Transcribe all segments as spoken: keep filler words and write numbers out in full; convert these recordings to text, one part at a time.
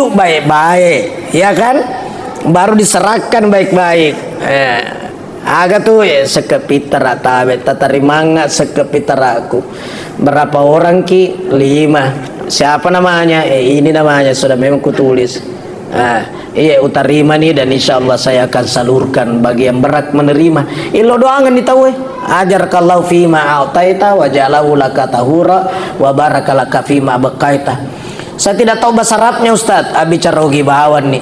Baik-baik, ya kan? Baru diserahkan baik-baik. Eh, aga tu, eh, sekepittara tabe, tatarimanga sekepittaraku. Berapa orang ki? Lima. Siapa namanya? Eh, ini namanya sudah memang kutulis. Ah, iya, utarimani dan insya Allah saya akan salurkan bagi yang berhak menerima. Illo doangan ni tau, eh. Ajarakallahu fima a'taita wa ja'alahu laka tahura wa baraka laka fima abqaita. Saya tidak tahu bahasa Arabnya, Ustaz. Abbicara Ogi bawang ni.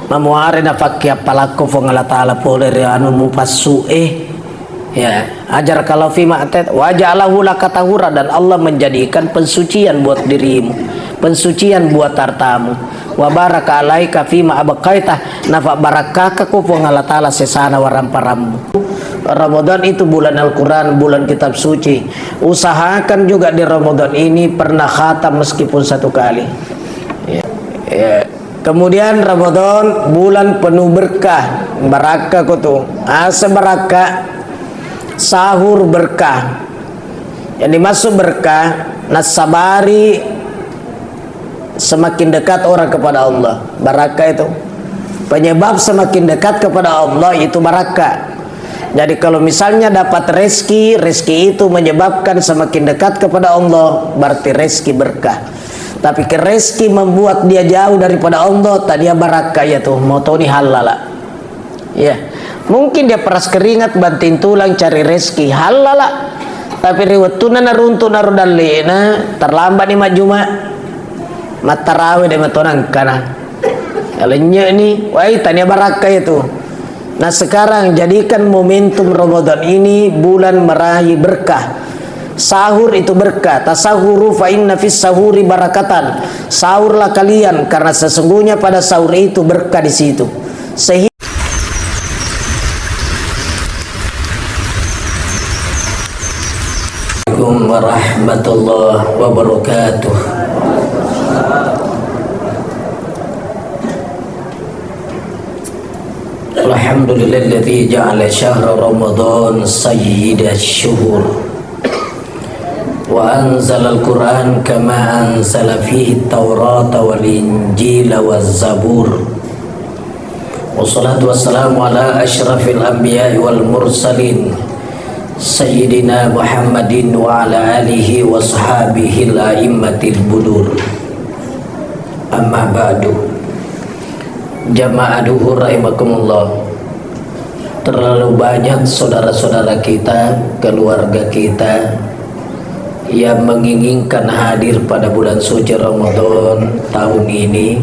Mamuare nafakke appalakko Puang Allah Ta'ala pole ri anu mupassu e. Ya, ajarakallahu fima a'taita wa ja'alahu laka tahura, dan Allah menjadikan pensucian buat dirimu, pensucian buat hartamu. Wa baraka alaika fima abqaita, nafa barakkakako Puang Allah Ta'ala sesana waramparammu. Ramadan itu bulan Al-Quran, bulan kitab suci. Usahakan juga di Ramadan ini pernah khatam meskipun satu kali. Ya. Ya. Kemudian Ramadan bulan penuh berkah, barakka ko tu. Ase barakka, sahur berkah. Yang dimaksud berkah, nasabari semakin dekat orang kepada Allah. Barakka itu. Penyebab semakin dekat kepada Allah itu barakka. Jadi kalau misalnya dapat rezeki, rezeki itu menyebabkan semakin dekat kepada Allah, berarti rezeki berkah. Tapi ke rezeki membuat dia jauh daripada Allah, tania barakka iya tu, motoni hallala. Ya, mungkin dia peras keringat, banting tulang cari rezeki, hallala. Tapi ri wettunna naruntuk naro dallena, terlambat ni majjuma, mattarawe de matonang kana. Alenye ni, wai tania barakka itu. Nah, sekarang jadikan momentum Ramadan ini bulan meraih berkah. Sahur itu berkah. Tasahuru fa inna fis sahuri barakatan. Sahurlah kalian, karena sesungguhnya pada sahur itu berkah di situ. Sehingga Assalamualaikum warahmatullahi wabarakatuh. Alhamdulillahilladzi ja'ala syahra Ramadan sayyidasyuhur. Wa anzalal Qur'an kama anzala fihi Taurata wal Injila waz Zabur. Wassalatu wassalamu ala asyrafil anbiya'i wal mursalin, Sayyidina Muhammadin wa ala alihi wa ashabihil a'immatil budur. Amma ba'du. Jamaah duhur rahimakumullah. Terlalu banyak saudara-saudara kita, keluarga kita yang menginginkan hadir pada bulan suci Ramadan tahun ini,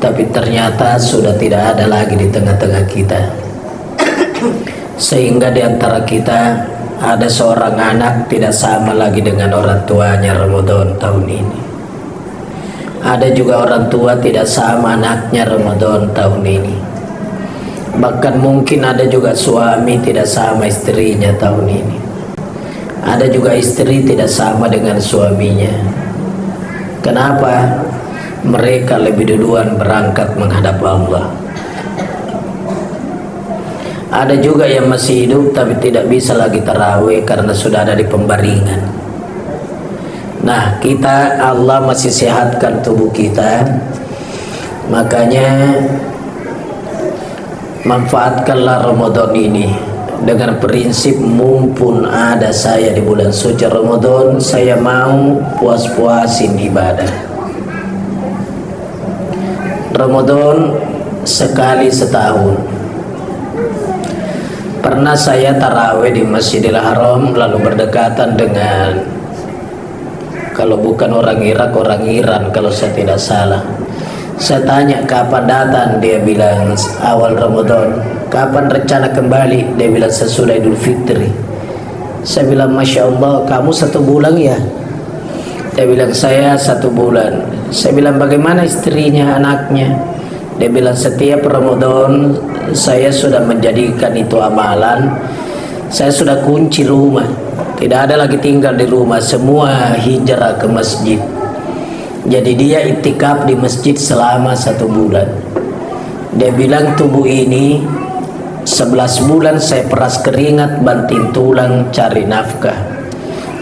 tapi ternyata sudah tidak ada lagi di tengah-tengah kita. Sehingga di antara kita ada seorang anak tidak sama lagi dengan orang tuanya Ramadan tahun ini. Ada juga orang tua tidak sama anaknya Ramadan tahun ini. Bahkan mungkin ada juga suami tidak sama istrinya tahun ini. Ada juga istri tidak sama dengan suaminya. Kenapa? Mereka lebih duluan berangkat menghadap Allah. Ada juga yang masih hidup tapi tidak bisa lagi tarawih karena sudah ada di pembaringan. Nah, kita, Allah masih sehatkan tubuh kita, makanya manfaatkanlah Ramadan ini dengan prinsip, mumpung ada saya di bulan suci Ramadan, saya mau puas-puasin ibadah. Ramadan sekali setahun. Pernah saya taraweh di Masjidil Haram, lalu berdekatan dengan, kalau bukan orang Irak, orang Iran kalau saya tidak salah. Saya tanya, "Kapan datang?" Dia bilang, "Awal Ramadan." "Kapan rencana kembali?" Dia bilang, "Sesudah Idul Fitri." Saya bilang, "Masya Allah, kamu satu bulan ya?" Dia bilang, "Saya satu bulan." Saya bilang, "Bagaimana istrinya, anaknya?" Dia bilang, "Setiap Ramadan saya sudah menjadikan itu amalan. Saya sudah kunci rumah. Tidak ada lagi tinggal di rumah. Semua hijrah ke masjid." Jadi dia iktikaf di masjid selama satu bulan. Dia bilang, "Tubuh ini sebelas bulan saya peras keringat, banting tulang, cari nafkah.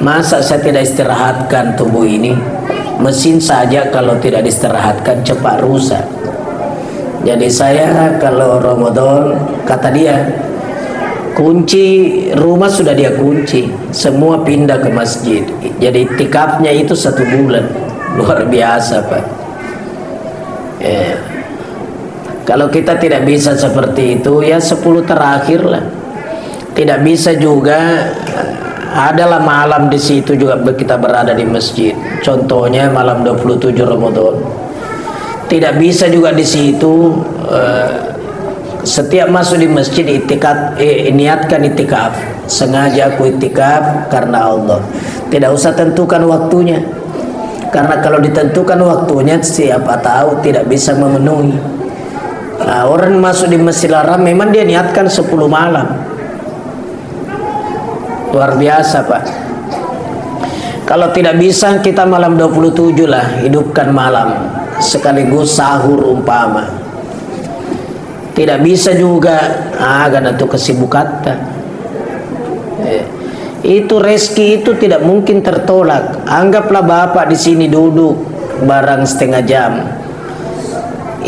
Masa saya tidak istirahatkan tubuh ini?" Mesin saja kalau tidak diistirahatkan cepat rusak. Jadi saya kalau Ramadan, kata dia, kunci rumah sudah dia kunci, semua pindah ke masjid. Jadi iktikafnya itu satu bulan, luar biasa, Pak. Eh, kalau kita tidak bisa seperti itu, ya sepuluh terakhir lah. Tidak bisa juga, adalah malam di situ juga kita berada di masjid. Contohnya malam dua puluh tujuh Ramadan. Tidak bisa juga di situ, eh, setiap masuk di masjid itikaf, eh, niatkan itikaf, sengaja aku itikaf karena Allah. Tidak usah tentukan waktunya. Karena kalau ditentukan waktunya, siapa tahu tidak bisa memenuhi. Nah, orang masuk di Masjidil Haram memang dia niatkan sepuluh malam. Luar biasa, Pak. Kalau tidak bisa kita malam dua puluh tujuh lah, hidupkan malam. Sekaligus sahur umpama. Tidak bisa juga, ah, karena itu kesibukatta. Eh, itu rezeki itu tidak mungkin tertolak. Anggaplah Bapak di sini duduk barang setengah jam.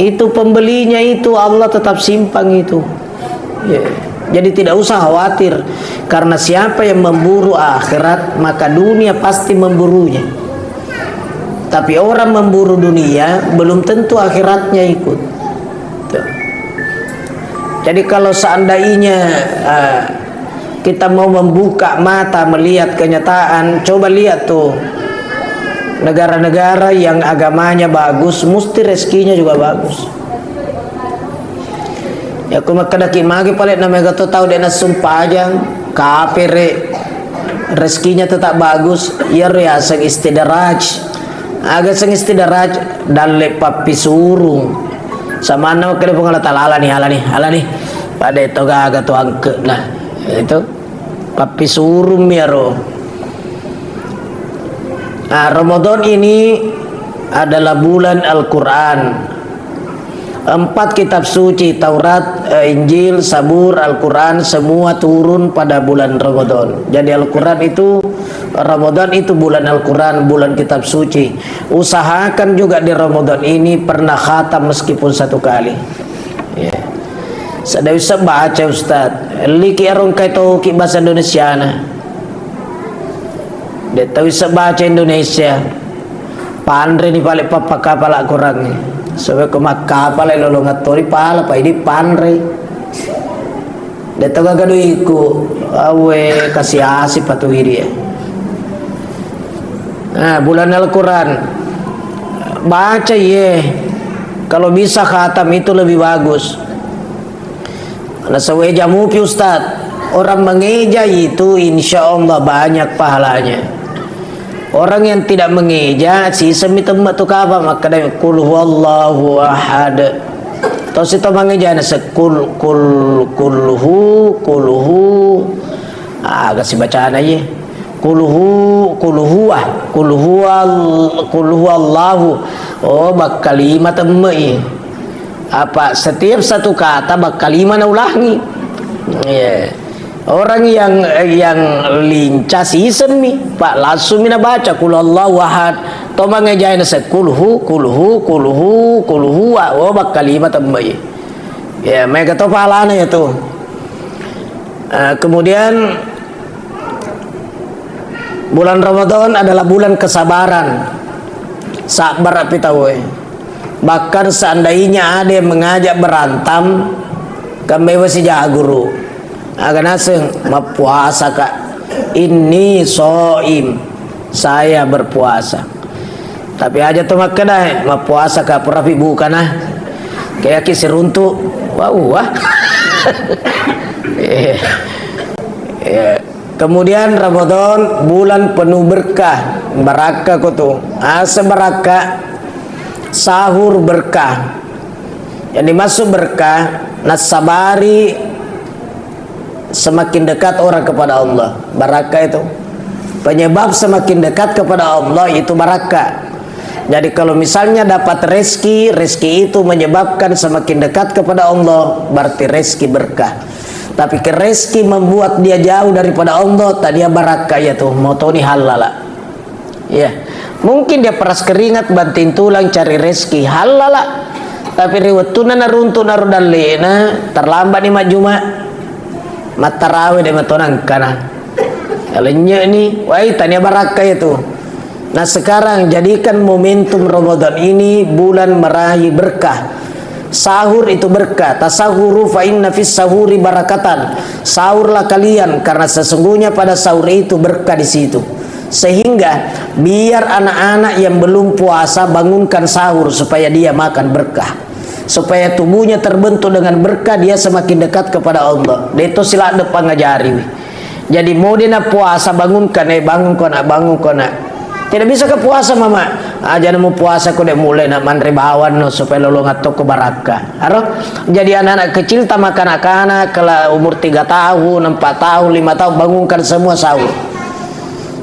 Itu pembelinya itu Allah tetap simpan itu. Ya. Jadi tidak usah khawatir, karena siapa yang memburu akhirat, maka dunia pasti memburunya. Tapi orang memburu dunia, belum tentu akhiratnya ikut. Tuh. Jadi kalau seandainya, eh, kita mau membuka mata melihat kenyataan, coba lihat tuh, negara-negara yang agamanya bagus, mesti rezekinya juga bagus. Ya, ku makkedaki magi pale na mega to tau de' nassumpajang, kapere, rezekinya tetap bagus, iyaro yaseng istidraj. Aga seng istidraj, dalle pappisurung. Samanna makkeda Puang Allah Taala, "Alani, alani, alani." Pada to gaga to angke. Nah, itu pappisurung mi aro. Nah, Ramadan ini adalah bulan Al-Quran. Empat kitab suci, Taurat, eh, Injil, Zabur, Al-Quran, semua turun pada bulan Ramadan. Jadi Al-Quran itu, Ramadan itu bulan Al-Quran, bulan kitab suci. Usahakan juga di Ramadan ini pernah khatam meskipun satu kali. Ya. Sada bisa baca, Ustaz. Liki arung kai toki bahasa Indonesiana. De' tau isseng baca Indonesia. Panreni pale pappakapala Qurangnge. Sebab ko makkapala lolongeng tori pala, pai di panre. De' tau gaga duiku, awe kasi-asi patu idi. Nah, bulan Al-Quran. Baca ye. Kalau bisa khatam itu lebih bagus. Nasaba eja mupi, Ustaz. Orang mengeja itu insya Allah banyak pahalanya. Orang yang tidak mengeja, siseng mi temme tu kapa makkeda, "Qul huwallahu ahad." Tosi to mangeja naseng qul, qul, qul hu, qul hu. Aga sibacana ye. Qul hu, qul huwa, qul huwal-, qul huwallahu. Oh, bakkalima temme i. Apa setiap satu kata bakkalima naulangi. Iya. Orang yang, yang lincah siseng mi, Pak, langsung mi nabaca qul huwallahu ahad. To mangejae naseng qul hu, qul hu, qul hu, qul huwa. Oh, bakkalima temme i. Ya, mega to pahalana ya tuh. Eh, kemudian bulan Ramadan adalah bulan kesabaran. Sabar api tauwe. Bahkan seandainya ada yang mengajak berantem, kan mewa sijaguru. Aga naseng, "Mappuasa ka." "Inni soim." Saya berpuasa. Tapi aja to makkeda, "Mappuasa ka, purapi buka na." Kayak ki siruntu. Wah, wah. Eh. Eh. Kemudian Ramadan bulan penuh berkah, barakka ko tu. Asa barakka, sahur berkah. Yang dimaksud berkah, nasabari semakin dekat orang kepada Allah. Barakka itu. Penyebab semakin dekat kepada Allah itu barakka. Jadi kalau misalnya dapat rezeki, rezeki itu menyebabkan semakin dekat kepada Allah, berarti rezeki berkah. Tapi ke rezeki membuat dia jauh daripada Allah, tadi barakka ya tuh, motoni halala. Ya. Mungkin dia peras keringat, banting tulang, cari rezeki, halala. Tapi ri wettunna naruntu' naro dalle'na, terlambat ni majjuma'. Mattarawe de' matonangkana. Lennye' ni, wai, tania barakka itu. Nah, sekarang jadikan momentum Ramadan ini bulan meraih berkah. Sahur itu berkah. Tasahuru fa inna fis sahuri barakatan. Sahurlah kalian, karena sesungguhnya pada sahur itu berkah di situ. Sehingga biar anak-anak yang belum puasa bangunkan sahur supaya dia makan berkah. Supaya tubuhnya terbentuk dengan berkah, dia semakin dekat kepada Allah. De' to sila' de' pangajari. Jadi, mau de' na puasa, bangunkan, eh, bangun ko, Nak, bangun ko, Nak. Tidak bisa ke puasa, Mama? Aja' na mu puasa ko, de' mulai, Nak, manre bawang no, supaya lolongan tokko barakka. Aro? Jadi, anak-anak kecil, tamakanak-kanak, kala umur tiga tahun, empat tahun, lima tahun, bangunkan semua sahur.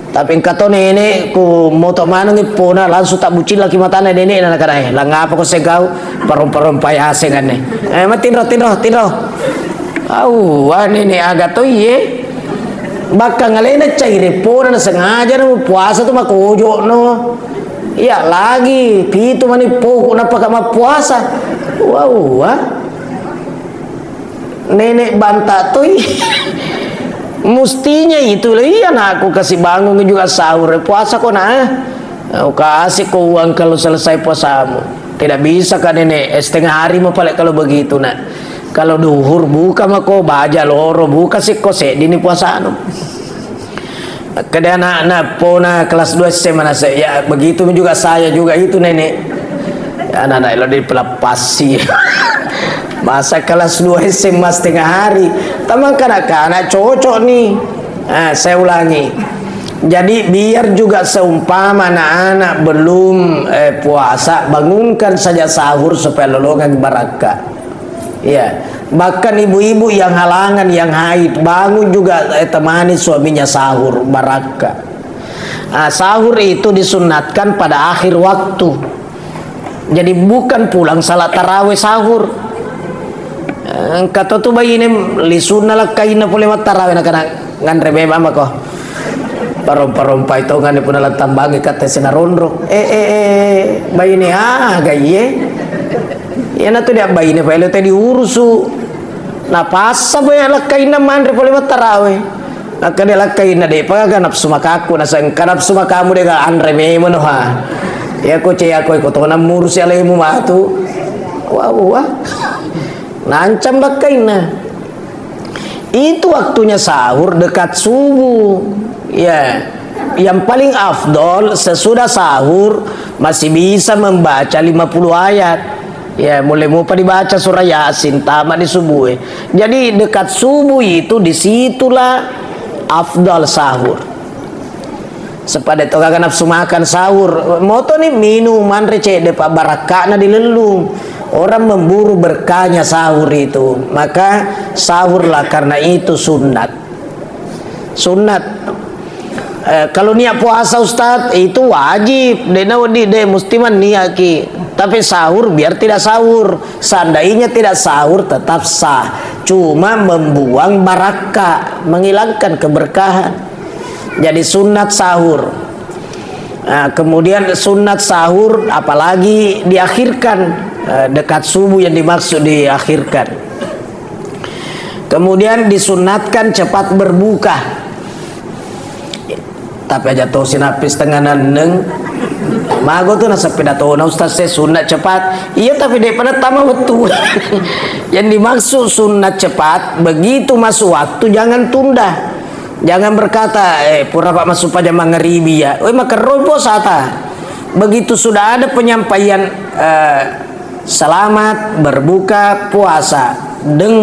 Tapi engka to nenek, ku moto maneng pona, langsung tabbucillaki matana nenek, na nakana, "Eh, langngapa ko segau? Parompa-rompa yaseng anne." Eh, ma tinro, tinro, tinro. Au, wa nenek aga to iye. Bakka ngalena caire pona na sengaja na puasa tu makojo no. Iya lagi, pitu mani poku napaka mappuasa. Wau, wa. Nenek banta toi. Mustinya itu, iya, anakku kasih bangun juga sahur, puasa ko, Nak, eh. Aku kasih ko uang kalau selesai puasamu. Tidak bisa, Kak Nenek, eh, setengah hari mau paling kalau begitu, Nak. Kalau duhur buka mako, baja loro buka sih ko, sedini puasanu. Kede anak-anak pona kelas dua S M A nase, ya begitu juga saya juga itu, Nenek. Ya, anak-anak lo dipelepasi. Masa kelas dua S M A setengah hari. Tamang kanak-kanak cocok nih. Ah, saya ulangi. Jadi biar juga seumpama anak-anak belum, eh, puasa, bangunkan saja sahur supaya lolongan barakka. Iya. Bahkan ibu-ibu yang halangan, yang haid, bangun juga, eh, temani suaminya sahur, barakka. Ah, sahur itu disunnatkan pada akhir waktu. Jadi bukan pulang salat tarawih sahur. Eh, engka to tu baine lisunna lakkainna pole mattarawih, nakana nganre memang mako. Parompa-rompai tongeng puna lattambangi katte sinaronro. Eh, eh, eh, baine aga iye? Iyanatu dia baine paelo te diurusu. Napassa boya lakkainna manre pole mattarawih. Nakkeda lakkainna, "De'pa gaga nafsu makakku, nasengka nafsu makamu de' ga anre memeno ha. Iya ko ce, iya ko iko tona murusi alemu matu." Wah, wah. Nancang bakkainna. Itu waktunya sahur dekat subuh. Ya. Yang paling afdol sesudah sahur masih bisa membaca lima puluh ayat. Ya, mulai mupa dibaca surah Yasin, tamat di subuh. Jadi dekat subuh itu disitulah afdal sahur. Sepada to gaga nafsu makan sahur. Moto ni minum manre cedde pa barakkana dilellung. Orang memburu berkahnya sahur itu. Maka sahurlah karena itu sunnat. Sunnat. Eh, kalau niat puasa, Ustaz, itu wajib. De' nawedding, de' musti manniaki. Tapi sahur biar tidak sahur. Seandainya tidak sahur tetap sah. Cuma membuang barakka, menghilangkan keberkahan. Jadi sunnat sahur. Nah, kemudian sunnat sahur apalagi diakhirkan, eh, dekat subuh yang dimaksud diakhirkan. Kemudian disunatkan cepat berbuka. Tapi aja to sinapis tengah nenneng. Mago tu nasepeda tona ustaz saya sunat cepat. Iya, tapi de' pada tama wettu. Yang dimaksud sunat cepat, begitu masuk waktu jangan tunda. Jangan berkata, "Eh, pura pak masuk pajang mangaribi ya." Oi, makerroi puasata. Begitu sudah ada penyampaian, eh, selamat berbuka puasa. Deng,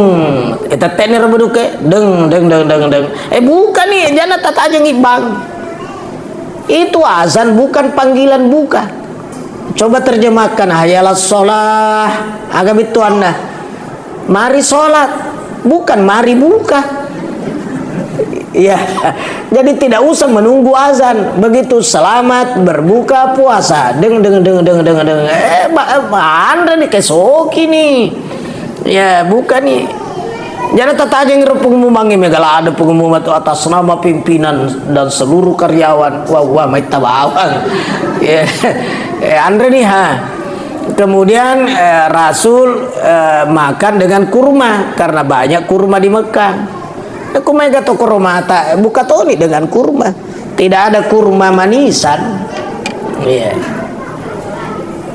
eh, tetekni ro beduke. Deng, deng, deng, deng, deng. Eh, buka ni, jana tatajengi bang. Itu azan, bukan panggilan buka. Coba terjemahkan, "Hayyalas shalah." Aga bettuanna? Mari sholat, bukan mari buka. Ya, jadi tidak usah menunggu azan. Begitu selamat berbuka puasa, deng, deng, deng, deng, deng, deng. Eh, ba-, ba-, anre ni, kesoki ni. Ya, buka ni. Jadi tatajeng ro pengumuman ini, mega ada pengumuman tu atas nama pimpinan dan seluruh karyawan. Wah, wah, mai tabawang. Ya. Eh, anre nih, ha. Kemudian, eh, Rasul, eh, makan dengan kurma karena banyak kurma di Mekah. Aku mai gato kurma ta, buka toni dengan kurma. Tidak ada kurma manisan. Iya.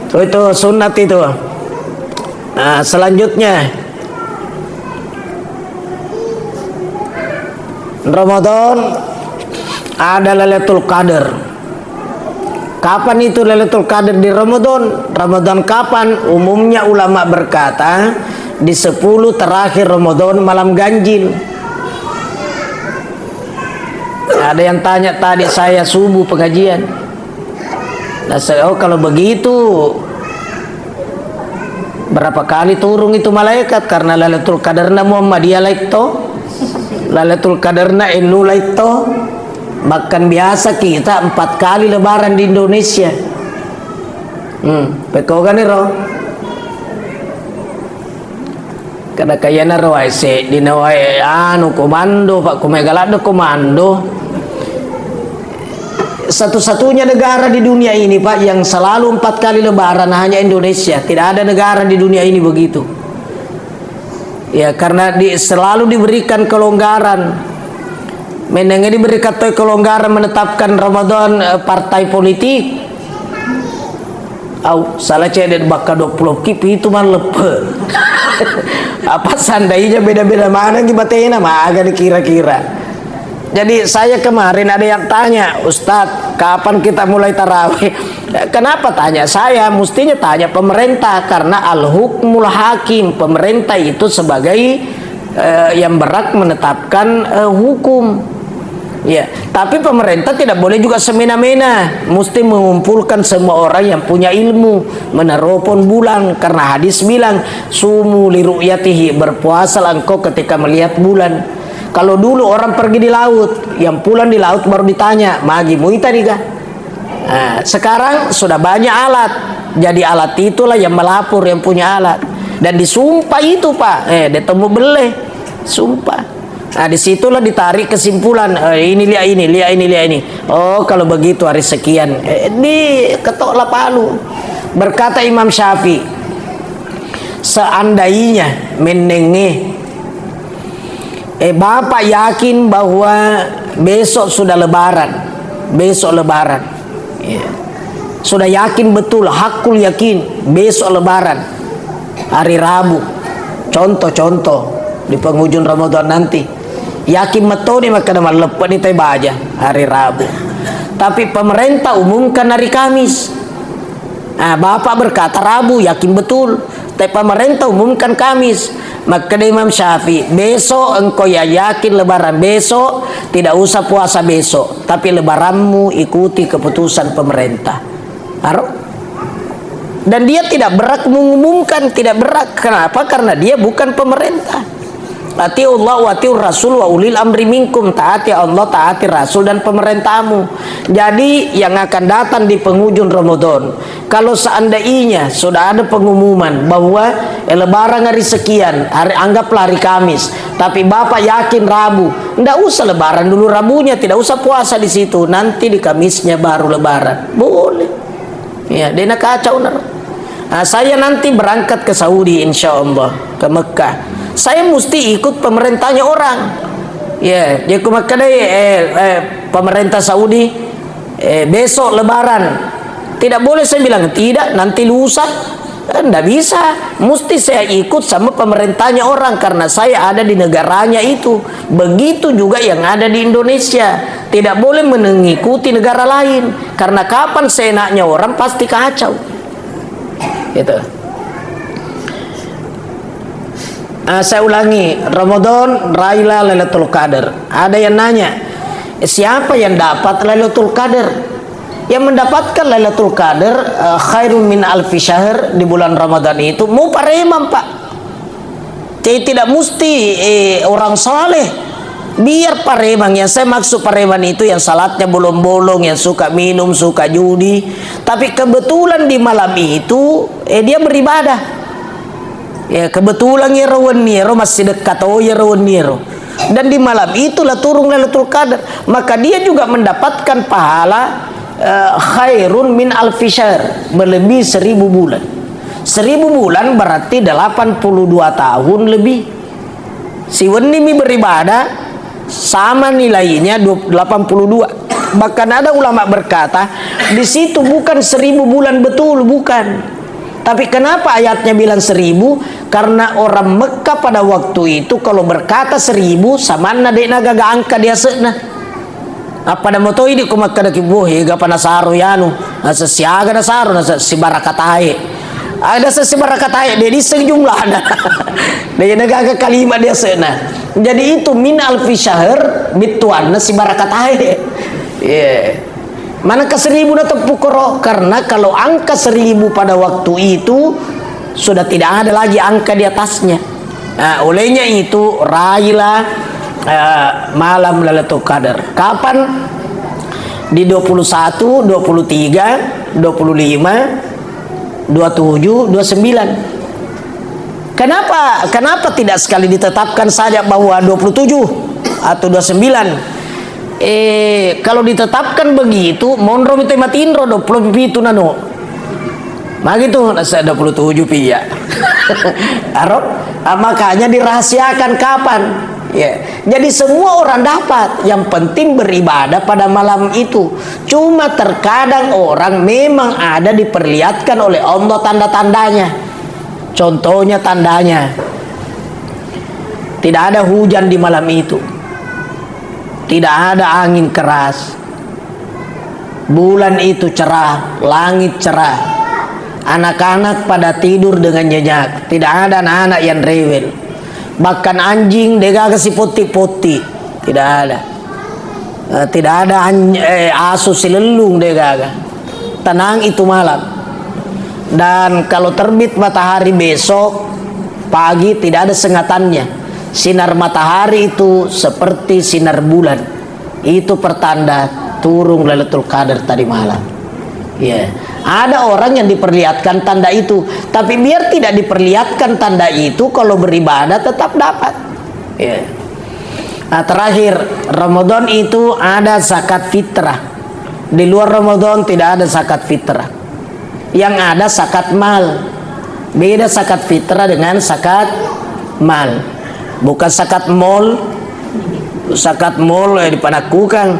Itu, itu sunat itu. Nah, selanjutnya, Ramadan ada Lailatul Qadar. Kapan itu Lailatul Qadar di Ramadan? Ramadan kapan? Umumnya ulama berkata, di sepuluh terakhir Ramadan, malam ganjil. Ada yang tanya tadi, saya subuh pengajian. Nah, saya, oh, kalau begitu, berapa kali turun itu malaikat? Karena Lailatul Qadarna Muhammadiyah laitto, Lailatul Qadarna N U laitto. Bahkan biasa kita empat kali lebaran di Indonesia. Hmm, pekko gani ro? Kada kayana ro wae seddi na wae anu komando, Pak, ko mega ladde komando. Satu-satunya negara di dunia ini, Pak, yang selalu empat kali lebaran hanya Indonesia. Tidak ada negara di dunia ini begitu. Ya, karena di, selalu diberikan kelonggaran. Menenge diberikan toi kelonggaran menetapkan Ramadan, eh, partai politik. Au, salah cedde bakka dua puluh ki pitu malleppe. Apa seandainya beda-beda maneng ki batena, maga ni kira-kira. Jadi saya kemarin ada yang tanya, "Ustadz, kapan kita mulai tarawih?" Kenapa tanya saya? Mestinya tanya pemerintah, karena al-hukmul hakim, pemerintah itu sebagai, eh, yang berhak menetapkan, eh, hukum. Ya, tapi pemerintah tidak boleh juga semena-mena, mesti mengumpulkan semua orang yang punya ilmu, meneropon bulan, karena hadis bilang, "Sumu liru'yatihi," berpuasalah engkau ketika melihat bulan. Kalau dulu orang pergi di laut, yang pulang di laut baru ditanya, "Magi muita niga?" Nah, sekarang sudah banyak alat. Jadi alat itulah yang melapor, yang punya alat. Dan disumpah itu, Pak, eh, dia temu belle. Sumpah. Nah, disitulah ditarik kesimpulan, eh, ini lihat ini, lihat ini, lihat ini. Oh, kalau begitu hari sekian. Eh, di ketok lah palu. Berkata Imam Syafi'i, seandainya menenge, eh, Bapak yakin bahwa besok sudah lebaran, besok lebaran. Iya. Sudah yakin betul, hakul yakin, besok lebaran. Hari Rabu. Contoh-contoh di penghujung Ramadan nanti. Yakin metode makkeda malleppe ni tai baja hari Rabu. Tapi pemerintah umumkan hari Kamis. Nah, Bapak berkata Rabu, yakin betul. Tapi pemerintah umumkan Kamis. Makkeda Imam Syafi'i, besok engkau ya yakin lebaran besok, tidak usah puasa besok. Tapi lebaranmu ikuti keputusan pemerintah. Aro? Dan dia tidak berhak mengumumkan, tidak berhak. Kenapa? Karena dia bukan pemerintah. Atiullah wa atiur rasul wa ulil amri minkum. Taati Allah, taati Rasul dan pemerintahmu. Jadi yang akan datang di penghujung Ramadan, kalau seandainya sudah ada pengumuman bahwa, eh, lebaran hari sekian, hari, anggaplah hari Kamis, tapi Bapak yakin Rabu, ndak usah lebaran dulu Rabunya, tidak usah puasa di situ, nanti di Kamisnya baru lebaran. Boleh. Ya, dena kacau naro. Ah, saya nanti berangkat ke Saudi, insya Allah, ke Mekah. Saya mesti ikut pemerintahnya orang. Ya, jadi ku makkeda, eh, eh, pemerintah Saudi, eh, besok Lebaran. Tidak boleh saya bilang, "Tidak, nanti lusa." Eh, ndak bisa. Mesti saya ikut sama pemerintahnya orang karena saya ada di negaranya itu. Begitu juga yang ada di Indonesia. Tidak boleh mengikuti negara lain. Karena kapan seenaknya orang pasti kacau. Gitu. Ah, saya ulangi, Ramadan, raihlah Lailatul Qadar. Ada yang nanya, "Siapa yang dapat Lailatul Qadar?" Yang mendapatkan Lailatul Qadar, eh, khairun min alfi syahr, di bulan Ramadan itu, mau pareman, Pak. Jadi tidak mesti, eh, orang saleh. Biar pareman, yang saya maksud pareman itu yang salatnya bolong-bolong, yang suka minum, suka judi. Tapi kebetulan di malam itu, eh, dia beribadah. Ya, kebetulan iyaro wenni ero massidekka to iyaro wenni ero. Dan di malam itulah turun Lailatul Qadar. Maka dia juga mendapatkan pahala, eh, khairun min alfi syahr, melebihi seribu bulan. Seribu bulan berarti delapan puluh dua tahun lebih. Siwenni mi beribadah, sama nilainya dua-, delapan puluh dua. Bahkan ada ulama berkata, di situ bukan seribu bulan betul, bukan. Tapi kenapa ayatnya bilang seribu? Karena orang Mekah pada waktu itu kalau berkata seribu, samanna de'na gaga angka diase'na. Appada motoi di ko makkadaki, "Boh, ega pa nasaro yanu, nasa siaga nasaro, nasa sibarakatae." Ada se-, sibarakatae, de disseng jumlahna. De gaga kalimat diase'na. Jadi itu min alfi syahr, bittuanna sibarakatae. Iya. Manakah seribu na teppu koro? Karena kalau angka seribu pada waktu itu sudah tidak ada lagi angka di atasnya. Nah, olehnya itu raihlah, eh, malam Lailatul Qadar. Kapan? Di dua puluh satu, dua puluh tiga, dua puluh lima, dua tujuh, dua sembilan. Kenapa, kenapa tidak sekali ditetapkan saja bahwa dua puluh tujuh atau dua sembilan? Eh, kalau ditetapkan begitu, monro mite matinro dua puluh pitu nano. Magi tu nasa dua puluh tujuh pi ya. Aro? Ah, makanya dirahasiakan kapan. Ya. Jadi semua orang dapat, yang penting beribadah pada malam itu. Cuma terkadang orang memang ada diperlihatkan oleh Allah tanda-tandanya. Contohnya tandanya, tidak ada hujan di malam itu. Tidak ada angin keras. Bulan itu cerah, langit cerah. Anak-anak pada tidur dengan nyenyak. Tidak ada anak-anak yang rewel. Bahkan anjing degaga sipotti-potti. Tidak ada. Eh, tidak ada anj-, eh, asu silellung degaga. Tenang itu malam. Dan kalau terbit matahari besok pagi, tidak ada sengatannya. Sinar matahari itu seperti sinar bulan. Itu pertanda turun Lailatul Qadar tadi malam. Ya. Ada orang yang diperlihatkan tanda itu, tapi biar tidak diperlihatkan tanda itu, kalau beribadah tetap dapat. Ya. Nah, terakhir, Ramadan itu ada zakat fitrah. Di luar Ramadan tidak ada zakat fitrah. Yang ada zakat mal. Beda zakat fitrah dengan zakat mal. Bukan zakat mall. Zakat mall, eh, dipanakukang.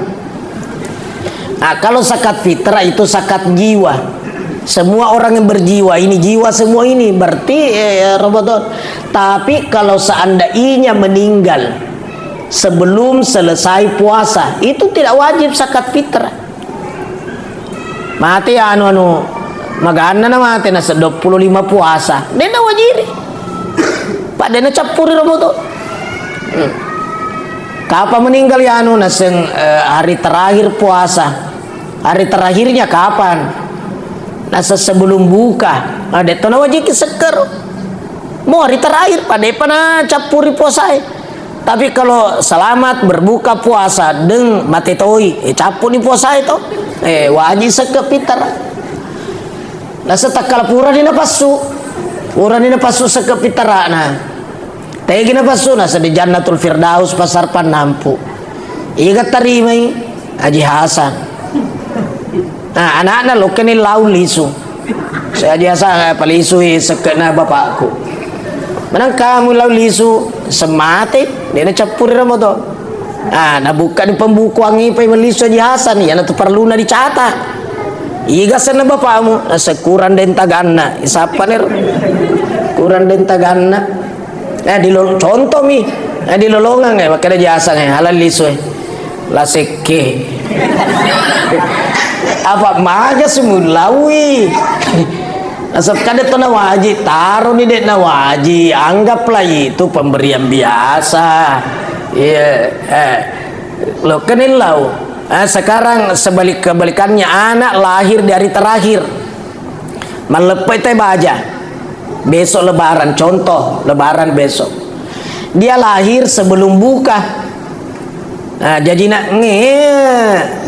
Nah, kalau zakat fitrah itu zakat jiwa. Semua orang yang berjiwa, ini jiwa semua ini, berarti, eh, Ramadan. Tapi kalau seandainya meninggal sebelum selesai puasa, itu tidak wajib zakat fitrah. Mate anu, anu, maganna na mate, na seddo pulo lima puasa. Dena wajiri. Pak, dena cappuri Ramadan. Hmm. Kapan meninggal ya anu, naseng, eh, hari terakhir puasa. Hari terakhirnya kapan? Nasa sebelum buka. Nah, detto na wajiki sekkero. Mo hari terakhir, pada pa na cappuri puasae. Tapi kalau selamat berbuka puasa deng mate toi, eh, cappuni puasae to. Eh, wajib sekke fitrah. Nasa takkala purani napassu. Purani napassu sekke fitrah na. Tegi napassu, nasa di Jannatul Firdaus pasar Pannampu. Iga tarimai Haji Hasan. Nah, anakna lokkani lau lisu. Saya biasa, eh, palisui sekke'na bapakku. Menang kamu lau lisu, semate, dena cappuri Ramadan. Ah, nabuka di pembukuan ipai melisu Haji Hasan, iyana tu perluna dicata. Iga senna bapakmu, nasekurang dentaganna, isappa nero. Kurang dentaganna. Eh, di lo-, contoh mi. Eh, di lolongang, eh, makkeda Haji Hasan, eh, halal lisu, eh. La sekke. Apa maga sumulaui? Nasab kada to nawaji, taroni de nawaji, anggaplah itu pemberian biasa. Iya, eh. Lo kenillau. Eh, sekarang sebalik kebalikannya, anak lahir di hari terakhir. Malleppai te baja. Besok lebaran, contoh, lebaran besok. Dia lahir sebelum buka. Nah, jadi nak nge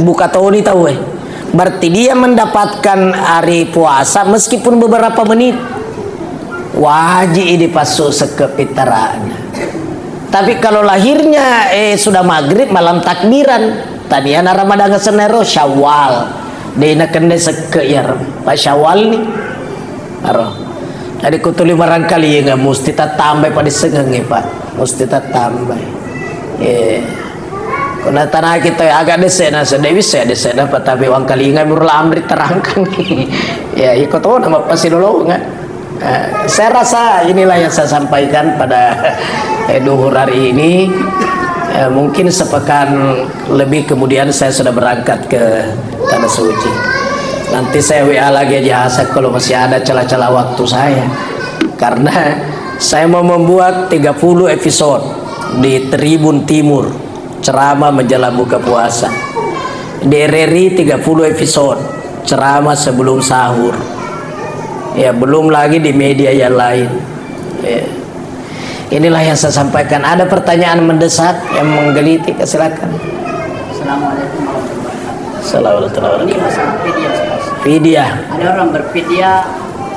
buka toni tau, eh. Berarti dia mendapatkan hari puasa meskipun beberapa menit. Wajib dipassu sekke pittarana. Tapi kalau lahirnya, eh, sudah maghrib, malam takbiran, taniana Ramadan sennero Syawal. De' nakenna sekke iyaro. Pak Syawal ni. Aro. Jadi ko tuli marangkalinga musti tattambai padissengengnge, Pak. Musti tattambai. Eh. Ko natanaki to aga de'na, sedde' wisse de'na, tapi wangkalinga murla amri terangkan. Ya, iko to nama pasilolongan. Eh, saya rasa inilah yang saya sampaikan pada, eh, duhur hari ini. Eh, mungkin sepekan lebih kemudian saya sudah berangkat ke Tanah Suci. Nanti saya W A lagi Haji Hasan kalau masih ada celah-celah waktu saya. Karena saya mau membuat tiga puluh episode di Tribun Timur, ceramah menjelang buka puasa. Di R R I tiga puluh episode, ceramah sebelum sahur. Ya, belum lagi di media yang lain. Ya. Inilah yang saya sampaikan. Ada pertanyaan mendesak yang menggelitik, silakan. Assalamualaikum warahmatullahi wabarakatuh. Assalamualaikum warahmatullahi wabarakatuh. Ini masalah fidyah, Ustaz. Fidyah. Ada orang berfidyah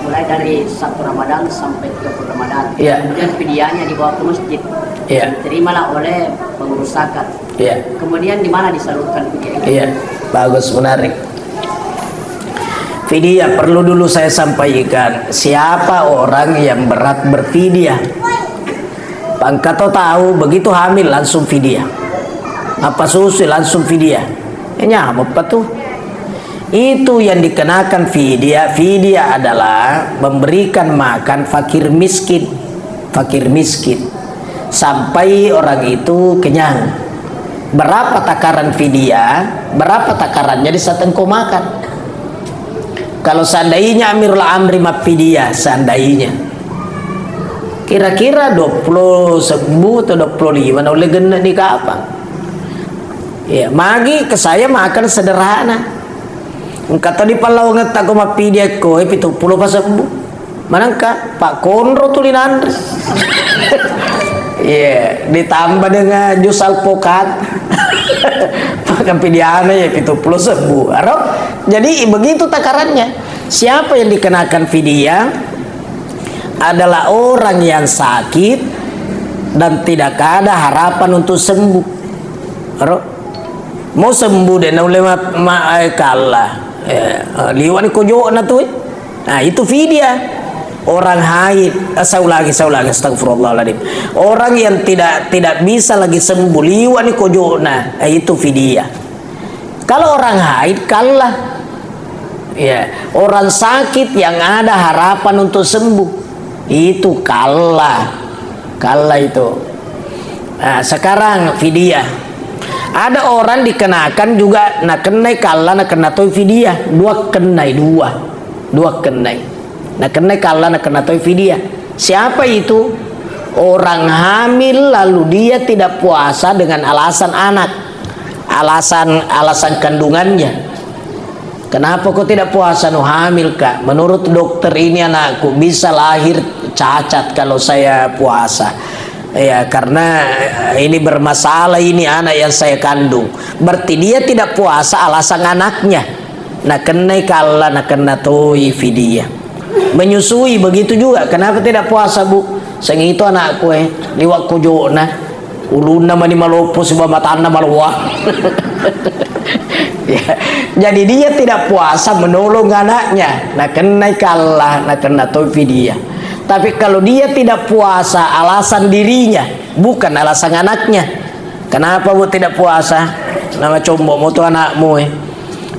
mulai dari satu Ramadan sampai tiga puluh Ramadan. Iya. Kemudian fidyahnya dibawa ke masjid. Iya. Diterimalah oleh pengurus zakat. Iya. Kemudian di mana disalurkan fidyah itu? Iya, bagus, menarik. Fidyah perlu dulu saya sampaikan, siapa orang yang berhak berfidyah. Pangkato tahu, begitu hamil langsung fidyah. Apa susu langsung fidyah. Eh, nyamuk apa tuh? Itu yang dikenakan fidyah. Fidyah adalah memberikan makan fakir miskin. Fakir miskin. Sampai orang itu kenyang. Berapa takaran fidyah? Berapa takarannya di saat engkau makan? Kalau seandainya Amirul Amri mappidia, seandainya. Kira-kira dua puluh sebbu atau dua puluh lima, na ulle genne' ni kapang. Ya, magi ke saya makan sederhana. Engka to di pallawangetta ko mappidia ko, eh, pitu pulo pasebbu. Manengka, Pak Konro tuli nanre. Iya, ditambah dengan jus alpukat. Makan pidiana ya pitu pulo sebbu. Aro? Jadi begitu takarannya. Siapa yang dikenakan fidyah adalah orang yang sakit dan tidak ada harapan untuk sembuh. Aro? Mau sembuh de' naulle ma-, ma-, eh, kalla. Eh, eh, liwani kojo'na tu, eh. Nah, itu fidyah. Orang haid, eh, saya ulangi, saya ulangi, astagfirullahaladzim. Orang yang tidak, tidak bisa lagi sembuh, liwani kojo'na, eh, itu fidyah. Kalau orang haid, kalla. Ya, orang sakit yang ada harapan untuk sembuh, itu kalla. Kalla itu. Nah, sekarang fidyah. Ada orang dikenakan juga nakennai kalla, nakenna toi fidyah. Dua kennai, dua. Dua kennai. Nakennai kalla, nakenna toi fidyah. Siapa itu? Orang hamil lalu dia tidak puasa dengan alasan anak. Alasan, alasan kandungannya. Kenapa kau tidak puasa, nu hamil, Kak? Menurut dokter ini anakku bisa lahir cacat kalau saya puasa. Ya, karena, eh, ini bermasalah ini anak yang saya kandung. Berarti dia tidak puasa alasan anaknya. Nakennai kalla, nakenna toi fidyah. Menyusui begitu juga. Kenapa tidak puasa, Bu? Seng itu anakku, eh, liwa' kojo'na. Ulunna mani maloppo, sibawa matanna maloang. Ya. Jadi dia tidak puasa menolong anaknya. Nakennai kalla, nakenna toi fidyah. Tapi kalau dia tidak puasa alasan dirinya, bukan alasan anaknya. Kenapa, Bu, tidak puasa? Nama combo' mo tu anakmu, eh.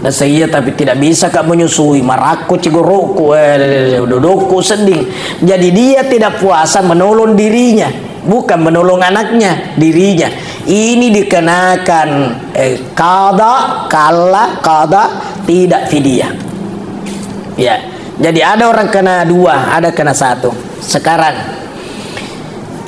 Nasaiya, tapi tidak bisa, Kak, menyusui. Marakko cigoro'ku, eh, dodokku sedding. Jadi dia tidak puasa menolong dirinya, bukan menolong anaknya, dirinya. Ini dikenakan, eh, qada, kalla, qada, tidak fidyah. Ya. Jadi ada orang kena dua, ada kena satu. Sekarang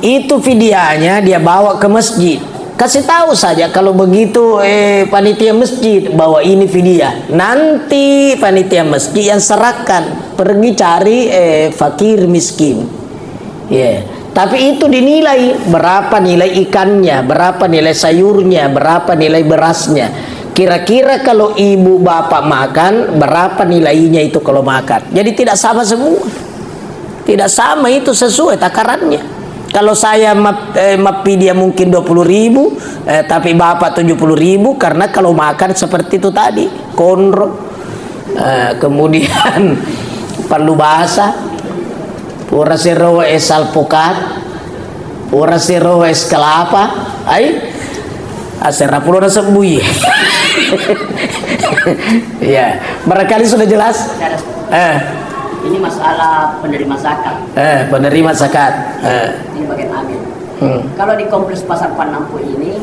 itu fidyahnya dia bawa ke masjid. Kasih tahu saja kalau begitu, eh, panitia masjid, bahwa ini fidyah. Nanti panitia masjid yang serahkan, pergi cari, eh, fakir miskin. Ya. Tapi itu dinilai berapa nilai ikannya, berapa nilai sayurnya, berapa nilai berasnya. Kira-kira kalau ibu bapak makan, berapa nilainya itu kalau makan. Jadi tidak sama semua. Tidak sama itu sesuai takarannya. Kalau saya map-, eh, mappidia mungkin dua puluh ribu, eh, tapi bapak tujuh puluh ribu, karena kalau makan seperti itu tadi, konro, eh, kemudian palu basah, pura siro es alpukat, pura siro es kelapa, ai, asera pulo nasebbui. Ya, barangkali sudah jelas. Eh. Ini masalah penerima zakat. Eh, penerima zakat. Eh. Ini bagian amil. Hmm. Kalau di Kompleks Pasar Panampu ini,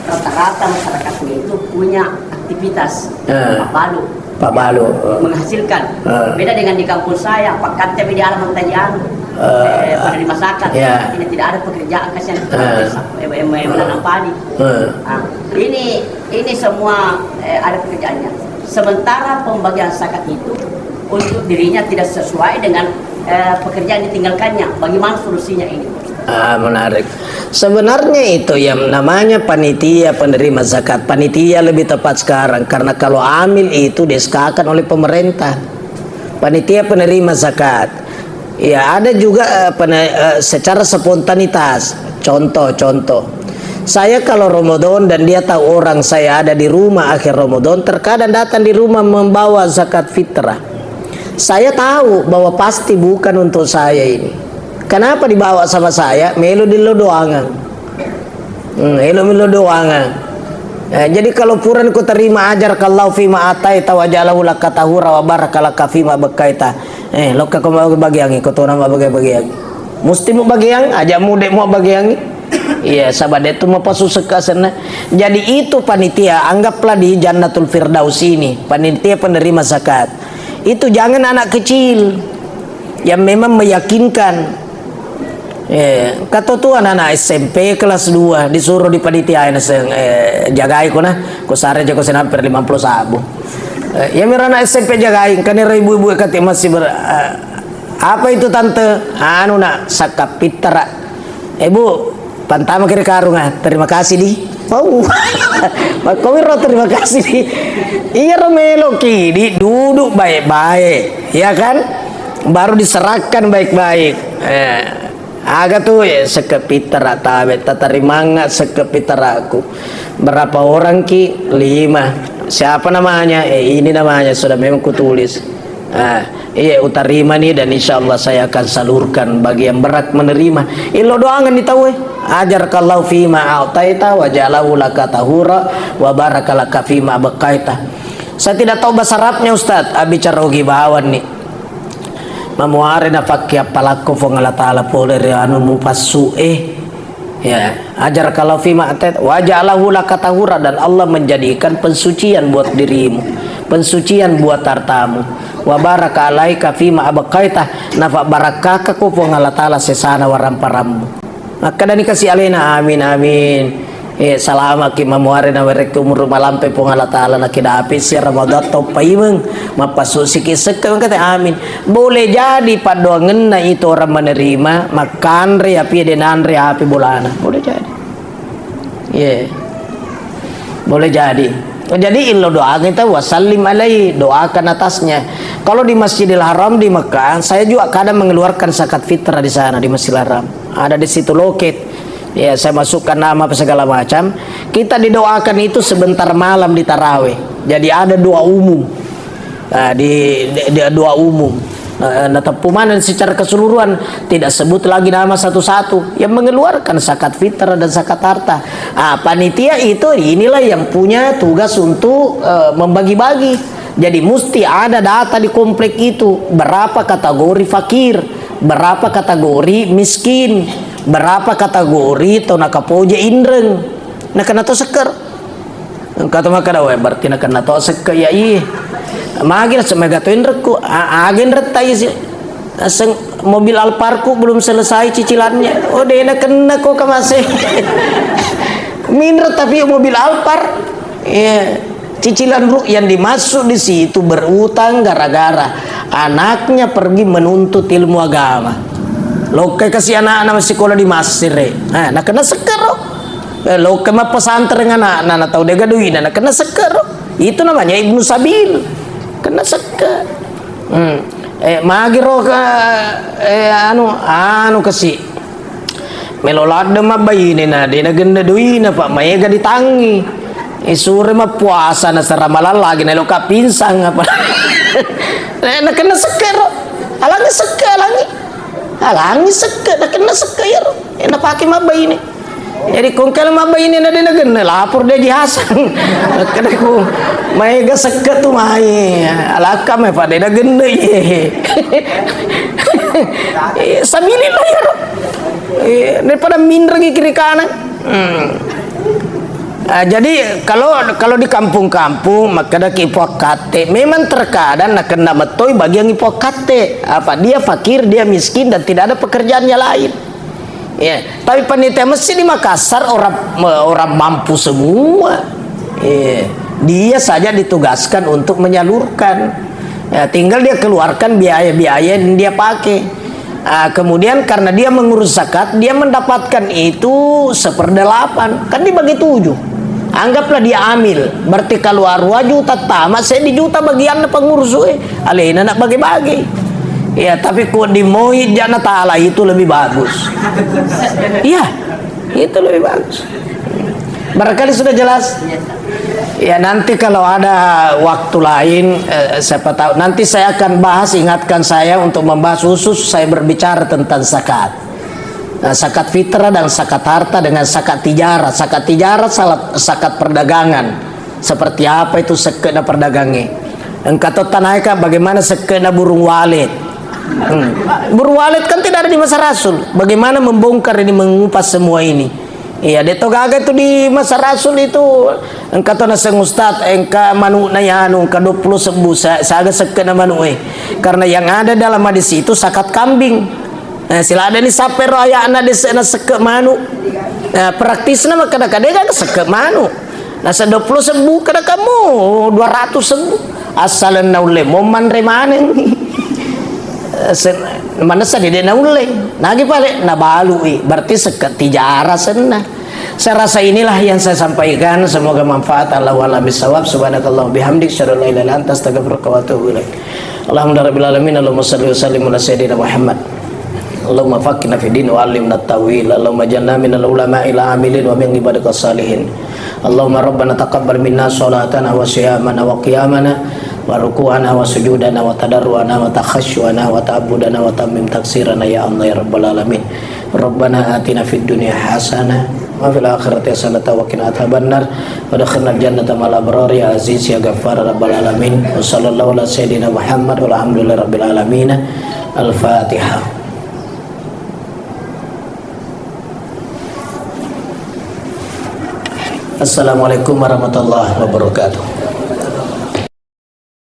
rata-rata masyarakatnya itu punya aktivitas Eh. Pabbalu. Pabbalu. Eh. Menghasilkan. Eh. Beda dengan di kampung saya, pakkatte di alaman tajian. Eh. Eh, penerima zakat. Ya. Artinya tidak ada pekerjaan, kasihan. Eh. Eh, eh, eh, menanam padi. Eh. Ah, ini, ini semua, eh, ada pekerjaannya. Sementara pembagian zakat itu untuk dirinya tidak sesuai dengan, eh, pekerjaan ditinggalkannya. Bagaimana solusinya ini? Ah, menarik. Sebenarnya itu yang namanya panitia penerima zakat. Panitia lebih tepat sekarang, karena kalau amil itu disesuaikan oleh pemerintah. Panitia penerima zakat. Ya, ada juga, eh, pene-, eh, secara spontanitas. Contoh, contoh. Saya kalau Ramadan dan dia tahu orang saya ada di rumah akhir Ramadan, terkadang datang di rumah membawa zakat fitrah. Saya tahu bahwa pasti bukan untuk saya ini. Kenapa dibawa sama saya? Melo dillo doangan. Hmm, elo melo doangan. Eh, jadi kalau purani ku terima, "Ajarakallahu fima ataita wa ja'alahu laka tahura wa baraka laka fima abqaita." Eh, lokka ko mabbagiangi, ko tona mabbagiangi. Musti mu bagiang, aja mu de mu bagiangi. Iya, saba de tu mapasusekka senna. Jadi itu panitia, anggaplah di Jannatul Firdaus ini, panitia penerima zakat. Itu jangan anak kecil yang memang meyakinkan. Eh, katotuan anak S M P kelas dua disuruh di panitia, eh, jagai ko na, ko sare jako senamper lima puluh sabu. Eh, ya mira anak S M P jagai, kan era ibu-ibu kate masih ber-, eh, apa itu tante? Anu nak, zakat fitrah. Eh, Bu, pantama kiri karung, ah. Terima kasih, di. Wow. Makkomi ro terima kasih, di. Iya ro melo ki, di, duduk baik-baik, ya kan? Baru diserahkan baik-baik. Eh, aga tu, eh, zakat fitrah tabe, tatarimanga zakat fitrahku. Berapa orang ki? Lima. Siapa namanya? Eh, ini namanya sudah memang kutulis. Ah, iya, utarimani dan insya Allah saya akan salurkan bagi yang berhak menerima. Illo doangan di tau, eh. Ajarakallahu fima a'taita wa ja'alahu laka tahura wa baraka laka fima abqaita. Saya tidak tahu bahasa Arabnya, Ustaz. Abbicara Ogi bawang ni. Mamuare nafakke appalakko Puang Allah Ta'ala pole ri anu mupassu, eh. Ya, ajarakallahu fima atait, wa ja'alahu laka tahura, dan Allah menjadikan pensucian buat dirimu, pensucian buat hartamu. Wa baraka alaika fima abqaita, nafabbarakkakako Puang Allah Ta'ala sesana waramparammu. Makkedani kasi alena, "Amin, amin." Eh, salamaki mamuare nawerekki umuru malampe Puang Allah Ta'ala, nakidapi si Ramadan to paimeng, mappassusiki sekke, kata amin. Boleh jadi paddoangenna itu orang menerima, makkanre, api de nanre, api bolana. Boleh jadi. Iya. Boleh jadi. Jadi, illo doakan itu, "Wasallim alaihi," doakan atasnya. Kalau di Masjidil Haram di Mekah, saya juga kadang mengeluarkan zakat fitrah di sana, di Masjidil Haram. Ada di situ loket. Ya, saya masukkan nama apa segala macam. Kita didoakan itu sebentar malam di tarawih. Jadi, ada doa umum. Ah, di, di, di doa umum. Eh, nateppu maneng secara keseluruhan, tidak sebut lagi nama satu-satu yang mengeluarkan zakat fitrah dan zakat harta. Ah, panitia itu inilah yang punya tugas untuk, eh, membagi-bagi. Jadi, musti ada data di komplek itu, berapa kategori fakir, berapa kategori miskin, berapa kategori tau nakapoje inreng. Nakana to sekker. Engka to makkeda, "Weh, berarti nakenna to sekke iya, ih." Magi naseng mega to inrekku, a-, aga inretta isi. Naseng mobil Alphardku belum selesai cicilannya. Oh, de nakenna ko kamase. Minretta pi mobil Alphard. Iya. Cicilan ru-, yang dimaksud di situ berutang gara-gara anaknya pergi menuntut ilmu agama. Lokkai kasi anakna masikola di Masir, eh. Nah, nakenna sekkero. Eh, lokka mappesantreng anakna, na tau dega duina, na kena sekke ro. Itu namanya Ibnu Sabil. Kena sekke. Hmm. Eh, magiro ka, eh, anu, anu kasi. Melo ladde mabbaine na, de na genne doina, Pak, maega ditangi. Eh, sure mappuasa na sera malallagi na loka pinsang apa. Eh, na kena sekke ro. Alangi sekke, alangi. Alangi sekke, na kena sekke iyaro. Eh, na pake mabbaine. Jadi, ko engka mabbaine na de na genne, lapor de Haji Hasan. Makkedaku, maega sekke tu mai. Alakka mai, Pak, de na genne, iye. Eh, sabilillah iyaro. Eh, daripada minrengi kiri kanan. Hmm. Ah, jadi kalau, kalau di kampung-kampung, makkedaki Puang Katte, memang terkadang nakena metoi bagian Puang Katte. Apa, dia fakir, dia miskin, dan tidak ada pekerjaannya lain. Ya, tapi panitia masjid di Makassar orang, orang mampu semua. Ya, dia saja ditugaskan untuk menyalurkan. Ya, tinggal dia keluarkan biaya-biaya yang dia pakai. Ah, kemudian karena dia mengurus zakat, dia mendapatkan itu seperdelapan. Kan dibagi tujuh. Anggaplah dia amil, berarti kalau dua juta tama, seddi juta bagianna pengurus, eh. Alena nak bagi-bagi. Ya, tapi ku dimoi jana taala itu lebih bagus. Iya, itu lebih bagus. Barangkali sudah jelas? Ya, nanti kalau ada waktu lain, eh, siapa tahu. Nanti saya akan bahas, ingatkan saya untuk membahas khusus saya berbicara tentang zakat. Nah, zakat fitrah dan zakat harta dengan zakat tijarah. Zakat tijarah salah, zakat perdagangan. Seperti apa itu sekke'na perdagangnge? Engka to tanaika bagaimana sekke'na burung walet. Hmm. Burung walet kan tidak ada di masa Rasul. Bagaimana membongkar ini, mengupas semua ini? Iya, de to gaga itu di masa Rasul itu. Engka to naseng ustaz, engka manu'na yanu, engka dua puluh sebbu, sa-, saga sekke'na manu'e. Karena yang ada dalam hadis itu zakat kambing. Eh, siladani sappero aya'na de se-, na sekke' manu'. Eh, praktisna makkeda-keda gaga sekke' manu'. Nasa dua puluh sebbu kada kamu, dua ratus sebbu. Asal naulle mo manre maneng. Eh, se-, manessa dede naulle. Nagi pale nabalui, berarti sekke' tijarah senna. Saya rasa inilah yang saya sampaikan. Semoga manfaat. Allahu a'lam bishawab. Subhanakallah bihamdik. Asyhadu an la ilaha illa anta astaghfiruka wa atubu ilaik. Alhamdulillahirabbil alamin. Allahumma salli wa sallim ala sayyidina Muhammad. Allahumma faqihna fid din wa allimna ta'wil. Allahumma ij'alna minal ulama'il amilin wa min ibadika salihin. Allahumma rabbana taqabbal minna salatana wa siyamana wa qiyamana wa ruku'ana wa sujudana wa tadarru'ana wa takhashu'ana wa ta'abbudana wa tammim taksirana ya Allah ya rabbal alamin. Rabbana atina fid dunya hasanah wa fil akhirati hasanah wa qina adzabannar. Wa adkhilnal jannata ma'al abrar ya aziz ya ghaffar rabbal alamin. Wa sallallahu ala sayyidina Muhammad walhamdulillahi rabbil alamin. Al-Fatihah. Assalamualaikum warahmatullahi wabarakatuh.